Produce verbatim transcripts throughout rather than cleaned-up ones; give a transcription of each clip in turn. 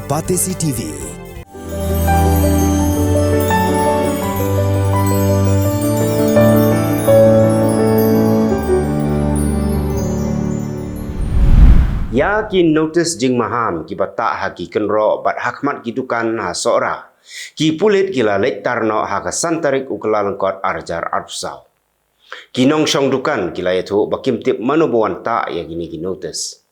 Batesi T V. Ïa ki notis jingmaham kiba tah ha ki kynroh bad ha khmat ki dukan ha Sohra, ki pulit ki la leit tar noh ha ka san tarik u Kyllalyngkot ar hajar arphew saw. Ki nongshong dukan ki la ïathuh ba kim tip mano ba wan tah ïa kine ki notis.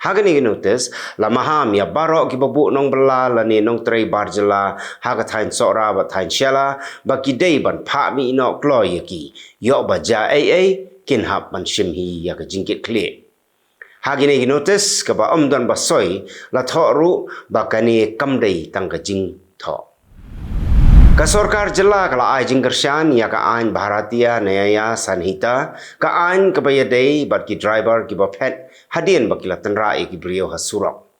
Ha kine ki notis la maham ïa baroh kiba buh nongbylla lane nongtrei bar jylla ha ka thaiñ Sohra bad thaiñ Shella ba ki dei ban phah mih noh kloi ïa ki, ïoh ba jia ei ei kin hap ban shim hi ïa ka jingkitkhlieh. Ha kine ki notis kaba ym don ba soi la thoh ruh ba kane kam dei tang ka jingthoh. Ka sorkar jylla ka la ai jingkyrshan ïa ka aiñ Bharatiya Nyaya Sanhita, ka aiñ kaba ïadei bad ki driver kiba phet hadien ba ki la tynrah ïa ki briew ha surok.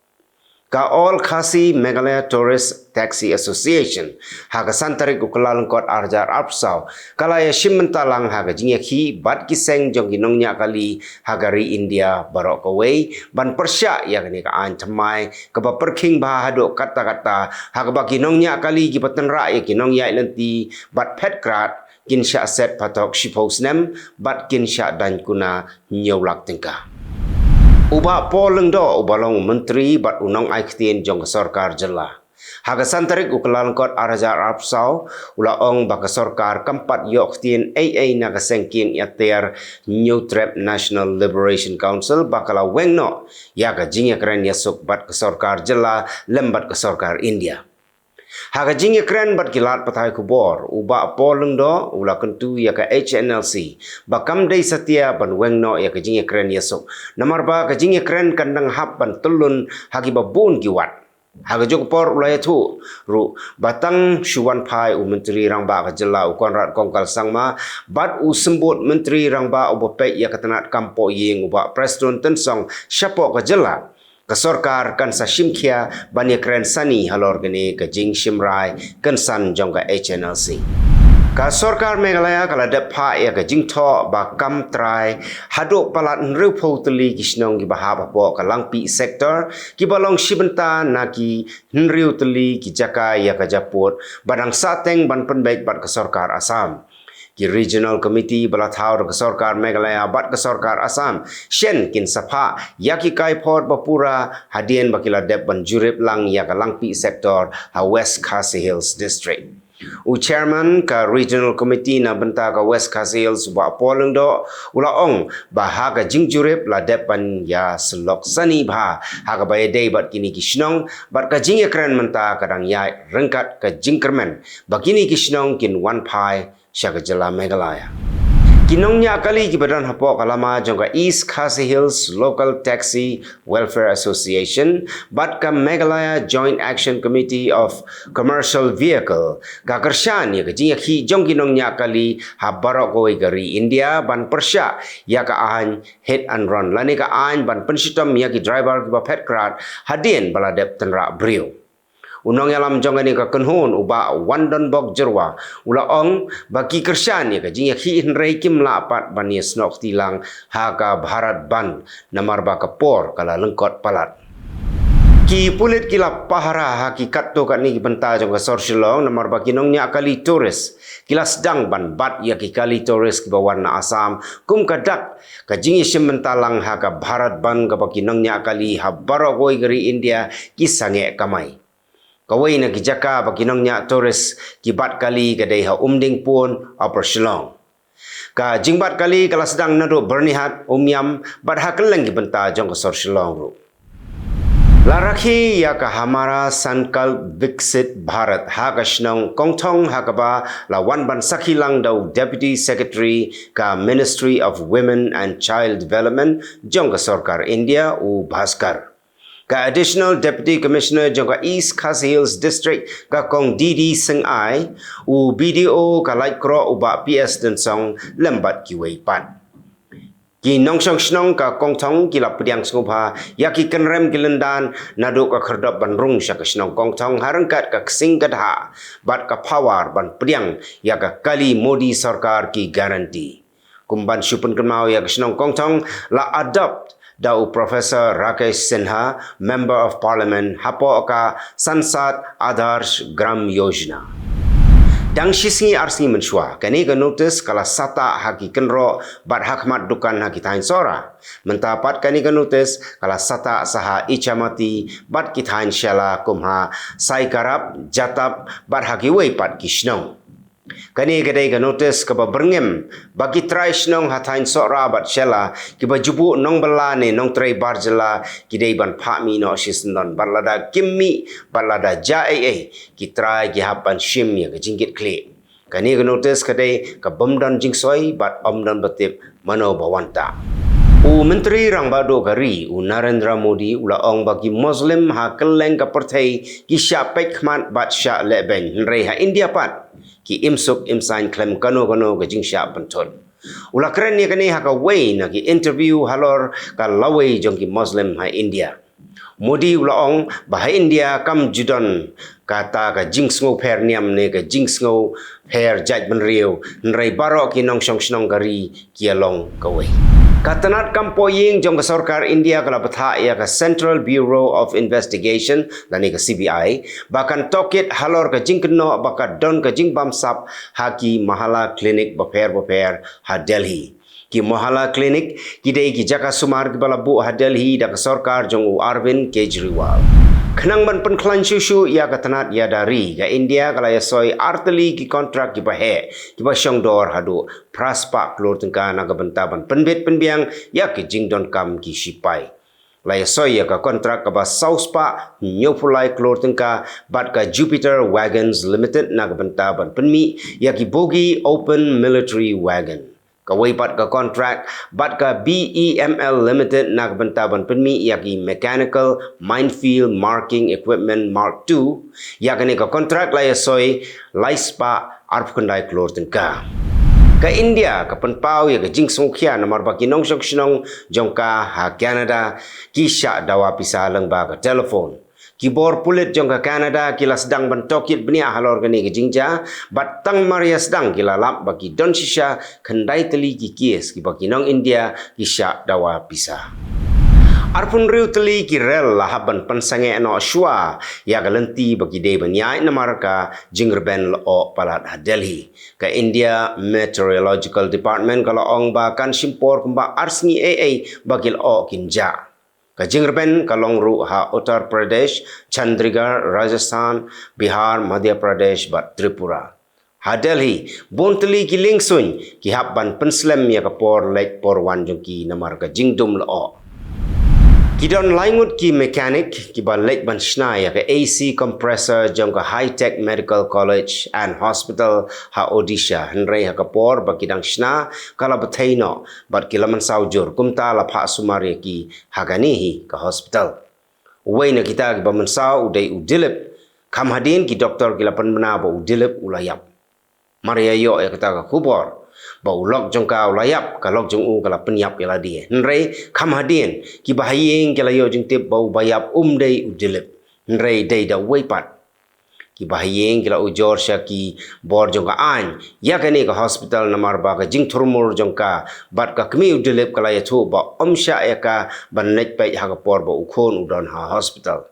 Ka All Khasi Meghalaya Tourist Taxi Association ha ka san tarik u Kyllalyngkot ar hajar arphew saw ka la ïashim bynta lang ha ka jingïakhih bad ki seng jong ki nongñiah kali ha ka ri India baroh kawei ban pyrshah ïa kane ka aiñ thymmai kaba pyrkhing bha haduh katta katta, ha kaba ki nongñiah kali kiba tynrah ïa ki nongïaid lynti bad phet krad kin shah set patok shiphew snem bad kin shah daiñ kuna hynñiew lak tyngka. U Bah Paul Lyngdoh uba long u myntri bad u nongai ktien jong ka sorkar jylla, ha ka san tarik u Kyllalyngkot ar hajar arphew saw u la ong ba ka sorkar kam pat ïoh ktien ei ei na ka seng kieng ïater Hynñiewtrep National Liberation Council ba ka la weng noh ïa ka jingïakren ïasuk bad ka sorkar jylla lem bad ka sorkar India. Ha ka jingïakren bad ki lad pathai khubor, u Bah Paul Lyngdoh u la kyntu ïa ka H N L C ba kam dei satia ban weng noh ïa ka jingïakren ïasuk, namar ba ka jingïakren kan dang hap ban tyllun ha kiba bun ki wat. Ha kajuh ka por u la ïathuh ruh ba tang shu wan phai u Myntri Rangbah ka jylla u Conrad Kongkal Sangma bad u Symbud Myntri Rangbah uba peit ïa ka tnat kam pohïing u Bah Prestone Tynsong shapoh ka jylla, ka sorkar kan sa shim khia ban ïakren sani halor kane ka jingshim rai kynsan jong ka H N L C. Ka sorkar Meghalaya ka la dep phah ïa ka jingthoh ba kam trai haduh palat hynriewphew tylli ki shnong kiba hap hapoh ka Langpih sector kiba long shi bynta na ki hynriew tylli ki jaka ïa ka japud ba dang sahteng ban pynbeit bad ka sorkar Assam. Ki Regional Committee ba la thaw da ka sorkar Meghalaya bad ka sorkar Assam shen kin sa phah ïa ki kaiphod ba pura hadien ba ki la dep ban jurip lang ïa ka Langpih sector ha West Khasi Hills District. U Chairman ka Regional Committee na bynta ka West Khasi Hills u Bah Paul Lyngdoh u la ong ba ha ka jingjurip la dep ban ïasyllok sani bha ha kaba ïadei bad kine ki shnong bad ka jingïakren mynta ka dang ïaid ryngkat ka jingkyrmen ba kine ki shnong kin wan phai sha ka jylla Meghalaya. Ki nongñiah kali kiba don hapoh ka lama jong ka East Khasi Hills Local Taxi Welfare Association bad ka Meghalaya Joint Action Committee of Commercial Vehicle ka kyrshan ïa ka jingïakhih jong ki nongñiah kali ha baroh kawei ka ri India ban pyrshah ïa ka aiñ hit and run lane ka aiñ ban pynshitom ïa ki driver kiba phet krad hadien ba la dep tynrah briew. U nongïalam jong kane ka kynhun u Bah Wandonbok Jyrwa u la ong ba ki kyrshan ïa ka jingïakhih hynrei kim lah pat ban ïasnoh kti lang ha ka Bharat Bandh namar ba ka por ka la lyngkot palat. Ki pulit ki la pahara ha ki katto katne ki bynta jong ka sor Shillong namar ba ki nongñiah kali tourist ki la sdang ban bat ïa ki kali tourist kiba wan na Assam kum ka dak ka jingïashim bynta lang ha ka Bharat Bandh kaba ki nongñiah kali ha baroh kawei ka ri India ki sangeh kamai. Kawei na ki jaka ba ki nongñiah tourist ki bat kali ka dei ha Umdingpur, Upper Shillong. Ka jingbat kali ka la sdang naduh Byrnihat, Umiam bad ha kylleng ki bynta jong ka sor Shillong ruh. La rakhe ïa ka Hamara Sankalp Viksit Bharat ha ka shnong Kongthong ha kaba la wan ban sakhi lang da u Deputy Secretary ka Ministry of Women and Child Development jong ka sorkar India u Bhaskar. Ka Additional Deputy Commissioner jong ka East Khasi Hills District ka Kong D D Singh Ai, u B D O ka Laitkroh u Bah P S Tynsong lem bad kiwei pat. Ki nongshong shnong ka Kongthong ki la pdiang sngewbha ïa ki kynrem ki lyndan naduh ka khyrdop ban rung sha ka shnong Kongthong ha ryngkat ka ksing ka dha bad ka phawar ban pdiang ïa ka Kali Modi Sorkar Ki Guarantee. Kum ban shu pynkynmaw ïa ka shnong Kongthong la adopt da u Professor Rakesh Sinha, Member of Parliament hapoh ka Sansad Adarsh Gram Yojana. Dang shi sngi ar sngi mynshuwa, kane ka notice ka la sahtah ha ki kynroh bad ha khmat dukan ha ki thaiñ Sohra. Mynta pat kane ka notice ka la sahtah sa ha Ichamati bad ki thaiñ Shella kum ha Saikarap, Jatap bad ha kiwei pat ki shnong. Kane ka dei ka notice kaba byrngem ba ki trai shnong ha thaiñ Sohra bad Shella kiba ju buh nongbylla ne nongtrei bar jylla ki dei ban phah mih noh shisyndon bad lada kim mih bad lada jia ei ei ki trai ki hap ban shim ïa ka jingkitkhlieh. Kane ka notice ka dei kaba ym don jingsoi bad ym don ba tip mano ba wan tah. U Myntri Rangbah Duh ka ri u Narendra Modi u la ong ba ki Muslim ha kylleng ka pyrthei ki shah peit khmat bad shah lehbeiñ, hynrei ha India pat ki im suk im saiñ khlem kano kano ka jingshah pynthut. U la kren ïa kane ha kawei na ki interview halor ka lawei jong ki Muslim ha India. Modi u la ong ba ha India kam ju don kata ka jingsngewpher niam ne ka jingsngewpher jaitbynriew, hynrei baroh ki nongshong shnong ka ri ki ïa long kawei. Ka tnat kam poh ïing jong ka sorkar India ka la bthah ïa ka Central Bureau of Investigation lane ka C B I ba kan tohkit halor ka jingkynnoh ba ka don ka jingbamsap ha ki Mahalla Clinic bapher bapher ha Delhi. Ki Mahalla Clinic ki dei ki jaka sumar kiba la buh ha Delhi da ka sorkar jong u Arvind Kejriwal. Khnang ban pynkhlaiñ shuh shuh ïa ka tnat ïada ri, ka India ka la ïasoi artylli ki kontrak kiba heh kiba shongdor haduh phra spah klur tyngka na ka bynta ban pynbit pynbiang ïa ki jingdonkam ki shipai. La ïasoi ïa ka kontrak kaba saw spah hynñiewphew lai klur tyngka bad ka Jupiter Wagons Limited na ka bynta ban pynmih ïa ki bogi open military wagon. Kawei pat ka kontrak bad ka B E M L Limited na ka bynta ban pynmih ïa ki mechanical minefield marking equipment Mark two. Ïa kane ka kontrak la ïasoi lai spah arphew khyndai klur tyngka. Ka India ka pynpaw ïa ka jingsngewkhia namar ba ki nongshong shnong jong ka ha Canada ki shah dawa pisa lyngba ka telephone. Ki bor pulit jong ka Canada ki la sdang ban tohkit bniah halor kane ka jingjia bad tang mar ïa sdang ki la lap ba ki don shisha khyndai tylli ki kes kiba ki nong India ki shah dawa pisa. Arphew hynriew tylli ki rel la hap ban pynsangeh noh shuwa ïa ka lynti ba ki dei ban ïaid namar ka jingrben lyoh palat ha Delhi. Ka India Meteorological Department ka la ong ba kan shim por kumba ar sngi ei ei ba ki lyoh kin jah. Ka jingrben ka long ruh ha Uttar Pradesh, Chandigarh, Rajasthan, Bihar, Madhya Pradesh bad Tripura. Ha Delhi, bun tylli ki liengsuiñ ki hap ban pynslem ïa ka por leit por wan jong ki namar ka jingdum lyoh. Ki don lai ngut ki mechanic kiba leit ban shna ïa ka A C compressor jong ka High Tech Medical College and Hospital ha Odisha, hynrei ha ka por ba ki dang shna ka la bthei noh bad ki la mynsaw jur, kumta la phah sumar ïa ki ha kane hi ka hospital. Uwei na kita kiba mynsaw u dei u Dilip. Kham hadien ki doktor ki la pynbna ba u Dilip u la ïap. Mar ïa ïoh ïa kata ka khubor ba u lok jong ka u la ïap, ka lok jong u ka la pynïap ïa lade. Hynrei kham hadien kiba ha ïing ki la ïoh jingtip ba uba ïap um dei u Dilip, hynrei dei da uwei pat. Kiba ha ïing ki la ujor sha ki bor jong ka aiñ ïa kane ka hospital namar ba ka jingthurmur jong ka bad ka kmie u Dilip ka la ïathuh ba ym shah ïa ka ban leit peit ha ka por ba u khun u don ha hospital.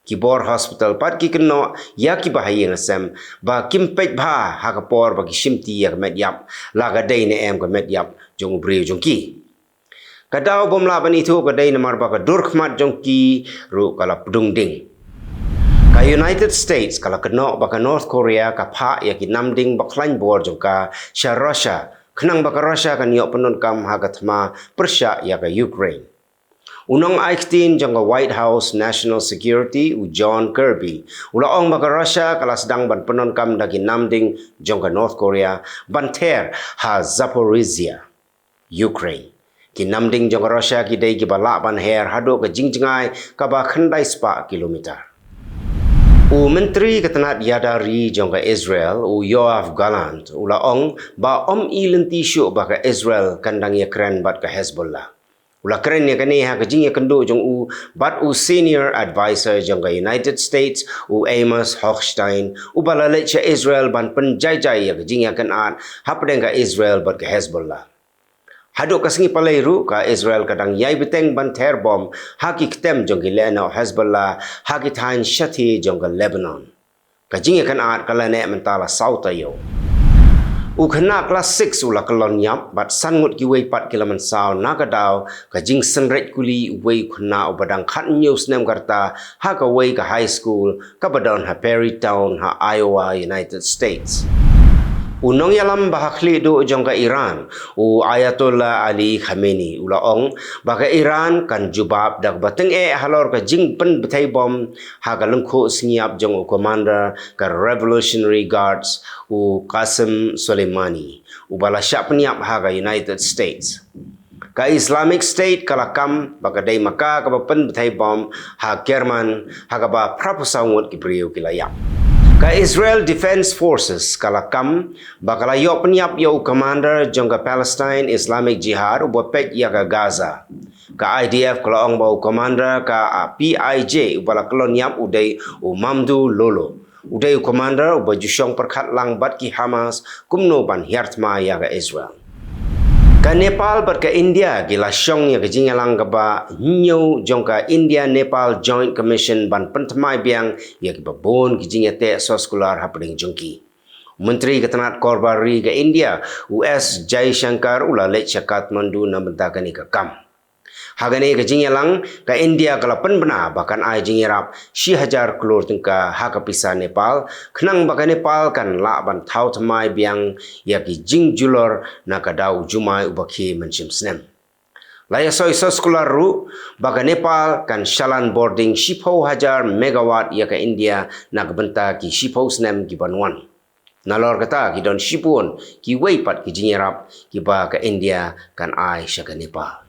Ki bor hospital pat ki kynnoh ïa kiba ha ïing ha sem ba kim peit bha ha ka por ba ki shimti ïa ka met ïap, la ka dei ne em ka met ïap jong u briew jong ki. Ka daw bym lah ban ithuh ka dei namar ba ka dur khmat jong ki ruh ka la pdung ding. Ka United States ka la kynnoh ba ka North Korea ka phah ïa ki namding ba khlaiñ bor jong ka sha Russia, khnang ba ka Russia kan ïoh pyndonkam ha ka thma pyrshah ïa ka Ukraine. U nongai ktien jong ka White House National Security u John Kirby u la ong ba ka Russia ka la sdang ban pyndonkam da ki namding jong ka North Korea ban ther ha Zaporizhia, Ukraine. Ki namding jong ka Russia ki dei kiba lah ban her haduh ka jingjngai kaba khyndai spah kilometer. U Myntri ka tnat ïada ri jong ka Israel u Yoav Gallant u la ong ba ym i lynti shuh ba ka Israel kan dang ïakren bad ka Hezbollah. U la kren ïa kane ha ka jingïakynduh jong u bad u senior advisor jong ka United States u Amos Hochstein, uba la leit sha Israel ban pynjaijai ïa ka jingïakynad hapdeng ka Israel bad ka Hezbollah. Haduh ka sngi palei ruh ka Israel ka dang ïai bteng ban ther bom ha ki ktem jong ki lehnoh Hezbollah ha ki thaiñ shathie jong ka Lebanon. Ka jingïakynad ka la neh mynta la saw taïew. U khynnah klas six u la kyllon ïap bad san ngut kiwei pat ki la mynsaw na ka daw ka jingsynreit kuli uwei u khynnah uba dang khathynñiew snem ka rta ha kawei ka high school kaba don ha Perrytown ha Iowa, United States. U nongïalam ba ha khlieh duh jong ka Iran, u Ayatollah Ali Khamenei, u la ong ba ka Iran kan jubab da kaba tyngeh halor ka jingpynbthei bom ha ka lyngkhuh sngi ïap jong u commander ka Revolutionary Guards, u Qasem Soleimani, uba la shah pynïap ha ka United States. Ka Islamic State ka la kam ba ka dei ma ka kaba pynbthei bom ha Kerman, ha kaba phra phew saw ngut ki briew ki la ïap. Ka Israel Defense Forces ka la kam ba ka la ïoh pynïap ïa u commander jong ka Palestine Islamic Jihad uba peit ïa ka Gaza. Ka I D F ka la ong ba u commander ka, ah, P I J uba la kyllon ïap u dei u Mamdouh Lolo. U dei u commander uba ju shong pyrkhat lang bad ki Hamas kumno ban hiar thma ïa ka Israel. Ka Nepal bad ka India ki la shong ïa ka jingïalang kaba hynñiew jong ka India-Nepal Joint Commission ban pynthymmai biang ïa kiba bun ki jingïateh soskular hapdeng jong ki. Myntri ka tnat korbar ri ka India, u S Jaishankar, u la leit sha Kathmandu na bynta kane ka kam. Ha kane ka jingïalang, ka India ka la pynbna ba kan ai jingïarap shi hajar klur tyngka ha ka pisa Nepal, khnang ba ka Nepal kan lah ban thaw thymmai biang ïa ki jingjulor na ka daw u jumai uba khie mynshem snem. La ïasoi soskular ruh ba ka Nepal kan shalan bording shiphew hajar megawatt ïa ka India na ka bynta ki shiphew snem ki ban wan. Nalor kata ki don shibun kiwei pat ki jingïarap kiba ka India kan ai sha ka Nepal.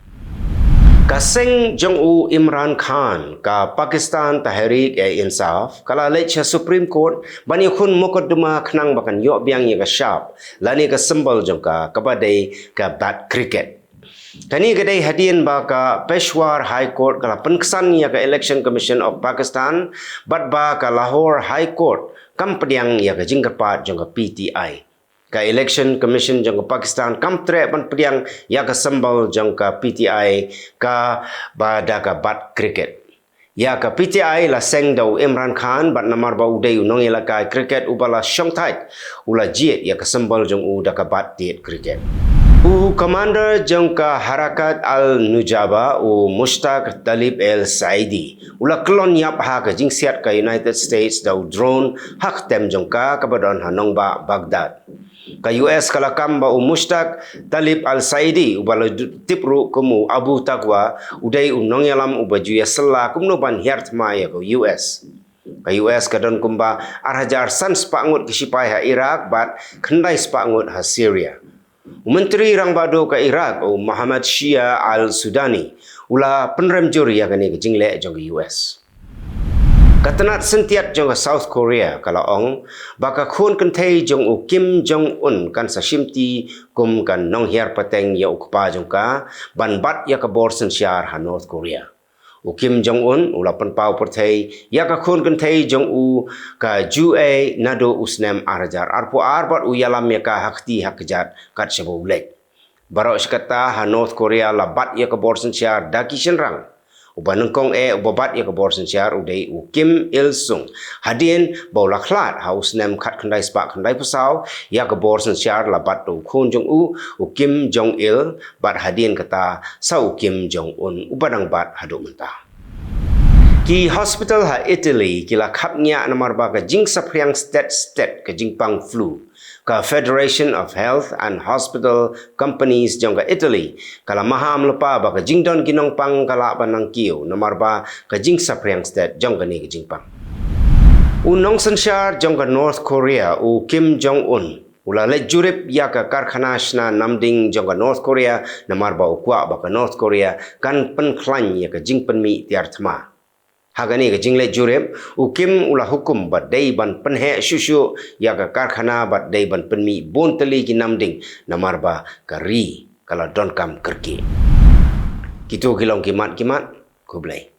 Ka seng jong u Imran Khan, ka Pakistan Tehreek-e-Insaf, ka la leit sha Supreme Court ban ïakhun mukotduma khnang ba kan ïoh biang ïa ka shap lane ka symbol jong ka, kaba dei ka bat cricket. Kane ka dei hadien ba ka Peshawar High Court ka la pynksan ïa ka Election Commission of Pakistan bad ba ka Lahore High Court kam pdiang ïa ka jingkyrpad jong ka P T I. Ka Election Commission jong ka Pakistan kam treh ban pdiang ïa ka symbol jong ka P T I kaba da ka bat cricket. Ïa ka P T I la seng da u Imran Khan bad namar ba u dei u nongïalehkai cricket uba la shongthait, u la jied ïa ka symbol jong u da ka bat tied cricket. U commander jong ka Harakat al-Nujaba, u Mushtaq Talib al-Saidi, u la kyllon ïap ha ka jingsiat ka United States da u drone ha ka ktem jong ka kaba don ha nongbah Baghdad. Ka U S ka la kam ba u Mushtaq Talib al-Saidi, uba la tip ruh kum u Abu Taqwa, u dei u nongïalam uba ju ïasylla kumno ban hiar thma ïa ka U S. Ka U S ka don kumba ar hajar san spah ngut ki sipai ha Iraq bad khyndai spah ngut ha Syria. U Myntri Rangbah Duh ka Iraq, u Mohammad Shia al-Sudani, u la pynrem jur ïa kane ka jingleh jong ka U S. Ka tnat syntiat jong ka South Korea ka la ong ba ka khun kynthei jong u Kim Jong Un kan sa shimti kum ka nonghiar pateng ïa u kpa jong ka ban bat ïa ka bor synshar ha North Korea. U Kim Jong Un u la pynpaw pyrthei ïa ka khun kynthei jong u, ka Ju-ae, naduh u snem ar hajar arphew ar bad u ïalam ïa ka ha kti ha kjat kat shaba u leit. Baroh shi katta ha North Korea la bat ïa ka bor synshar da ki shynrang. Uba nyngkong eh uba bat ïa ka bor synshar u dei u Kim Il Sung. Hadien ba u la khlad ha u snem khatkhyndai spah khyndaiphew saw, ïa ka bor synshar la bat da u khun jong u, u Kim Jong Il, bad hadien kata sa u Kim Jong Un uba dang bat haduh mynta. Ki hospital ha Italy ki la khapngiah namar ba ka jingsaphriang stet stet ka jingpang flu. Ka Federation of Health and Hospital Companies jong ka Italy ka la maham lypa ba ka jingdon ki nongpang ka lah ban nang kiew namar ba ka jingsaphriang stet jong kane ka jingpang. U nongsynshar jong ka North Korea, u Kim Jong Un, u la leit jurip ïa ka karkhana shna namding jong ka North Korea namar ba u kwah ba ka North Korea kan pynkhlaiñ ïa ka jingpynmih tiar thma. Ha kane ka jingleit jurip, u Kim u la hukum ba dei ban pynheh shuh shuh ïa ka karkhana bad dei ban pynmih bun tylli ki namding namar ba ka ri ka la donkam kyrkieh. Kito ki long ki mat ki mat, khublei.